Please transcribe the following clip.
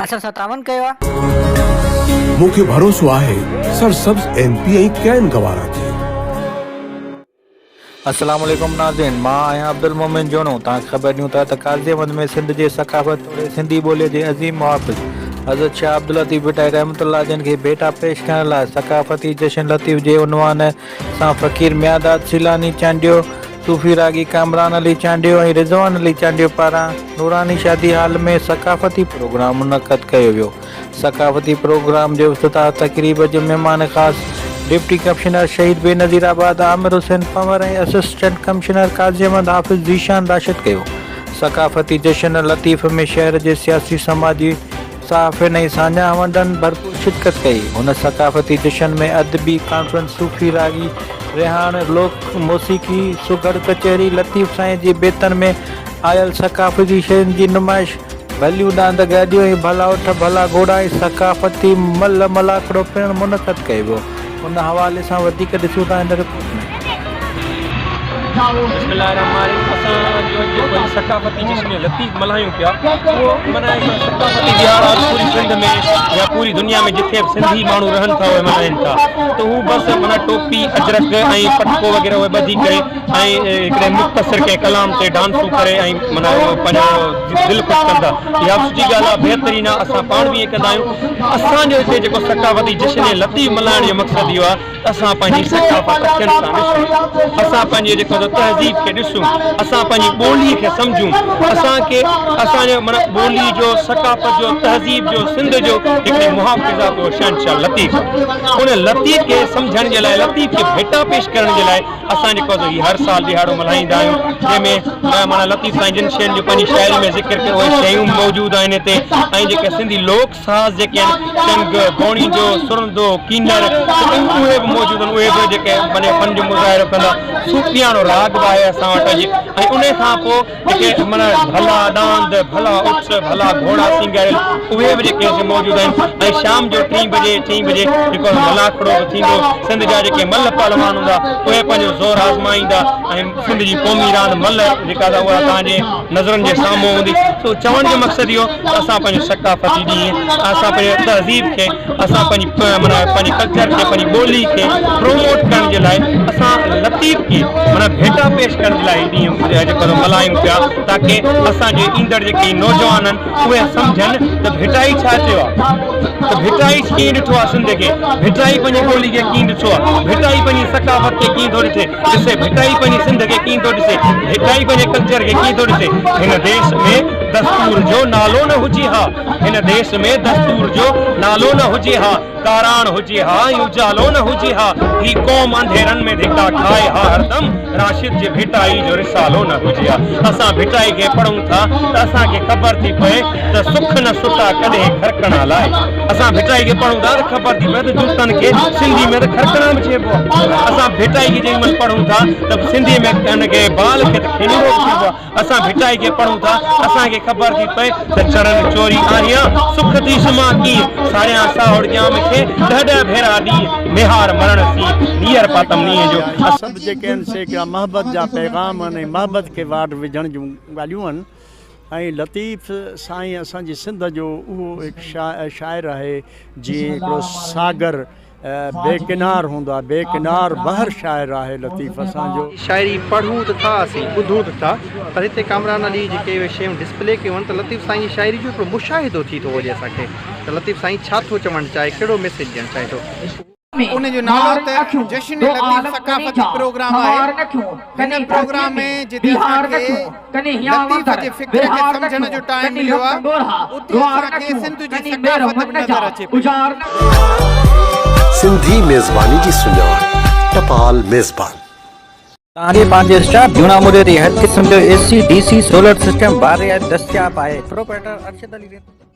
اسان سان تعاون ڪيو آ. مون کي ڀروسو آهي سرسبز ايم پي ۽ ڪين گوارا ٿي. السلام عليڪم ناظرين مان آهيان عبدالمومن جوڻو توهان کي خبر ڏيون ٿا ته قاضي احمد ۾ سنڌ جي ثقافت توڙي سنڌي ٻولي جي عظيم محافظ حضرت شاهه عبداللطيف ڀٽائي رحمة الله جن کي ڀيٽا پيش ڪرڻ لاء ثقافتي جشن لطيف جي عنوان سان فقير ميانداد سيلاني چانڊيو، صوفي راڳي ڪامران علي چانڊيو ۽ رضوان علي چانڊيو پاران نوراني شادي هال ۾ ثقافتي پروگرام منعقد ڪيو ويو. ثقافتي پروگرام جو افتتاح تقريب جو مهمان خاص deputy commissioner Shaheed Benazirabad Amir Hussain Panhwar ۽ assistant commissioner Qazi Ahmed Hafiz Zeeshan Rashid ڪيو. ثقافتي جشن لطيف ۾ شهر جي سياسي سماجي صحافين ۽ ساڃاهه وندن ڀرپور شرڪت ڪئي. هن ثقافتي جشن ۾ ادبي ڪانفرنس، صوفي راڳي رهاڻ، لوڪ موسيقي، سگهڙ ڪچهري، لطيف سائين جي بيتن ۾ آيل ثقافتي شين جي نمائش، ڀليون ڏاند گاڏيون ۽ ڀلا اٺ ڀلا گهوڙا ۽ ثقافتي ملهه ملاکڙو پڻ منعقد ڪيو ويو. ان حوالي سان وڌيڪ ڏسون ٿا هن رپورٽ ۾. بسم الله الرحمٰن الرحيم اسان جو اڄ جيڪو هي ثقافتي جشن لطيف ملهايون پيا اهو معنيٰ هڪڙو ثقافتي ڏهاڙو آهي پوري سنڌ ۾ يا پوري دنيا ۾ جٿي به سنڌي ماڻهو رهن ٿا اهي ملهائين ٿا ته هو بس معنيٰ ٽوپي اجرڪ ۽ پٽڪو وغيره اهي ٻڌي ڪري ۽ هڪڙي مختصر ڪنهن ڪلام تي ڊانسون ڪري ۽ معنيٰ اهو پنهنجو دل خوش ڪن ٿا اها به سٺي ڳالهه آهي بهترين آهي اسان پاڻ به ائين ڪندا آهيون اسان جو هتي جيڪو ثقافتي جشن لطيف ملهائڻ جو مقصد اهو آهي ته اسان پنهنجي ثقافت اکين سان ڏسون اسان پنهنجي جيڪو سو تهذيب کي ڏسون اسان پنهنجي ٻولي کي سمجهون اسان کي اسان جو معنيٰ ٻولي جو ثقافت جو تهذيب جو سنڌ جو هڪڙي محافظ آهي اهو شهنشاهه لطيف ان لطيف کي سمجهڻ جي لاء لطيف کي ڀيٽا پيش ڪرڻ جي لاء اسان جيڪو سو هي هر سال ڏهاڙو ملهائيندا آهيون جنهن ۾ معنيٰ لطيف سائين جن شين جو پنهنجي شاعري ۾ ذڪر ڪيو اهي شيون به موجود آهن هتي ۽ جيڪي سنڌي لوڪ ساز جيڪي آهن چنگ، گوڻيجو، سرندو، ڪينر اهي به موجود آهن اهي به جيڪي پنهنجي فن جو مظاهرو ڪندا صوفياڻو راڳ به آهي اسان وٽ اڄ ۽ انهي کان پوء جيڪي معنيٰ ڀلا ڏاند، ڀلا اٺ، ڀلا گهوڙا سينگاريل اهي به جيڪي هتي موجود آهن ۽ شام جو ٽين بجي چئين بجي جيڪو ملاکڙو به ٿيندو سنڌ جا جيڪي ملهه پهلوان هوندا اهي پنهنجو زور آزمائيندا ۽ سنڌ جي قومي راند ملهه جيڪا اها توهان جي نظرن جي سامهون هوندي سو چوڻ جو مقصد اهو ته اسان پنهنجو ثقافتي ڏينهن اسان پنهنجي تهذيب کي اسان پنهنجي معنيٰ پنهنجي ڪلچر کي پنهنجي ٻولي کي پروموٽ ڪرڻ جي لاء اسان لطيف کي معنيٰ ڀيٽا پيش ڪرڻ جي لاء هي ڏينهن جيڪو سو ملهايون پيا تاڪه اسان جي ايندڙ جيڪي نوجوان آهن اهي سمجهن ته ڀٽائي ڇا چيو آهي ته ڀٽائي ڪيئن ڏٺو آهي سنڌ کي ڀٽائي پنهنجي ٻولي کي ڪيئن ڏٺو آهي ڀٽائي پنهنجي ثقافت کي ڪيئن ٿو ڏٺي ڏسي ڀٽائي پنهنجي سنڌ کي ڪيئن ٿو ڏسي ڀٽائي پنهنجي ڪلچر کي ڪيئن ٿو ڏسي هن ديس ۾ دستور جو نالو نه هجي ها هن ديس ۾ دستور جو نالو نه هجي ها، ڪاراڻ هجي ها ۽ اجالو نه هجي ها، هي قوم انڌيرن ۾ ڌڪا کائي ها هردم، راشد جي ڀٽائي جو رسالو نه هجي ها. اسان ڀٽائي کي پڙهون ٿا ته اسان کي خبر ٿي پئي ته سک نه ستا ڪڏهن کرڪڻا لاء. اسان ڀٽائي کي پڙهون ٿا ته خبر ٿي پئي ته جوتن کي سنڌي ۾ ته کرڪڻا به چئبو آهي. اسان ڀٽائي کي جنهن مهل پڙهون ٿا ته سنڌي ۾ ان کي بال کي ته کينوڙو به چئبو آهي. اسان ڀٽائي کي پڙهون ٿا، اسان کي خبر ٿي پئي ته چڙن چوري آهيان، سک ٿي سمهان ڪيئن، ساريان ساهڙ ڄام کي، ڏهه ڏهه ڀيرا ڏينهن، ميهار مرڻ سين، نيئر پاتم نينهن جو. سڀ جيڪي آهن سي هڪڙا محبت جا پيغام آهن ۽ محبت کي واٽ وجهڻ جون ڳالهيون آهن ۽ لطيف سائين اسان جي سنڌ جو اهو هڪ شاعر آهي جيئن هڪڙو ساگر بي ڪنار هوندو آهي، بي ڪنار بحر شاعر آهي لطيف اسان جو. شاعري پڙهون ته ٿا اسين ٻڌون ته ٿا پر هتي ڪامران علي جيڪي اهي شيون ڊسپلي ڪيون آهن ته لطيف سائين جي شاعري جو هڪڙو مشاهدو ٿي ٿو وڃي اسان کي ته لطيف سائين ڇا ٿو چوڻ چاهي ڪهڙو ميسيج ڏيڻ چاهي ٿو. ان جو نالو ته جشن لطيف ثقافتي پروگرام آهي. هن پروگرام ۾ جتي اسان کي لطيف جي فڪر کي سمجهڻ جو ٽائيم مليو آهي اتي اسان کي سنڌ جي ثقافت به نظر اچي پئي. سنڌي ميزباني جي سڃاڻ ٽپال ميزبان. توهان جي پنهنجي اسٽاف جهونا موري تي هر قسم جو A C, D C, solar system واري ۽ دستياب آهي. پروپرائيٽر ارشد علي رند.